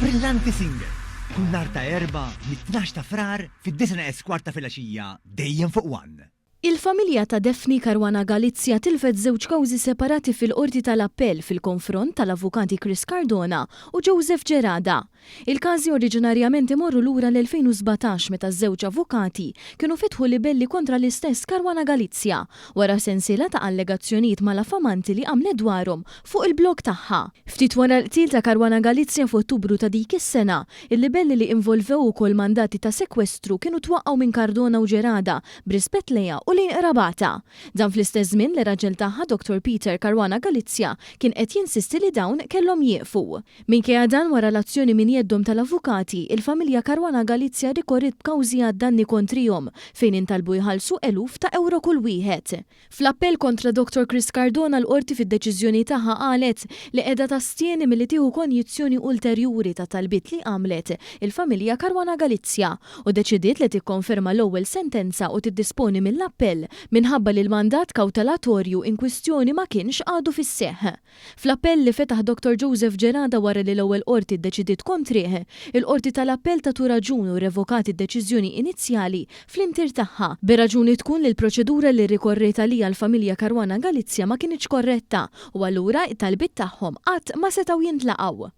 Brillanti Single, kull nhar ta' Erbgħa mit-tnax ta' Frar fid-disgħa neqes kwart ta' filgħaxija dejjem fuq one. Il-familja ta' Daphne Caruana Galizia tilfet żewġ kawżi separati fil-Qorti tal-Appell fil-konfront tal-avukati Chris Cardona u Joseph Gerada. Il-każi oriġinarjament imorru lura l-2017 meta ż-żewġ avukati kienu fetħu libelli kontra l-istess Caruana Galizia wara sensiela ta' allegazzjonijiet malafamanti li għamlet dwarhom fuq il-blog tagħha. Ftit wara l-qtil ta' Caruana Galizia f'Ottubru ta' dik is-sena, il-libelli li involvew ukoll mandati ta' sekwestru kienu twaqqgħu minn Cardona u Gerada b'rispett lejha u lejn qrabatha. Dan fl-istess żmien li raġel tagħha Dottor Peter Caruana Galizia kien qed jinsisti li dawn kellhom jieqfu. Minkejja dan, wara l-azzjoni minn jeddhom tal-avukati, il-familja Caruana Galizia rrikorriet b'kawżi għad-danni kontrihom fejn intalbu jħallsu eluf ta' ewro kull wieħed. Fl-appell kontra Dottor Chris Cardona l-Qorti fid-deċiżjoni tagħha qalet li qiegħda tastjeni milli tieħu konjizzjoni ulterjuri ta' talbiet li għamlet il-familja Caruana Galizia u ddeċidiet li tikkonferma l-ewwel sentenza u tiddisponi mill-appell minħabba li l-mandat kawtelatorju inkwistjoni ma kienx għadu fis-seħħ. Fl-appell li fetaħ Dottor Joseph Gerada wara li l-ewwel Qorti ddeċidiet kontrih, il-Qorti tal-Appell tatu raġun u rrevokat id-deċiżjoni inizjali fl-intier tagħha, bir-raġuni tkun li l-proċedura li rrikorriet għaliha l-familja Caruana Galizia ma kinitx korretta u allura t-talbiet tagħhom qatt ma setgħu jintlaqgħu.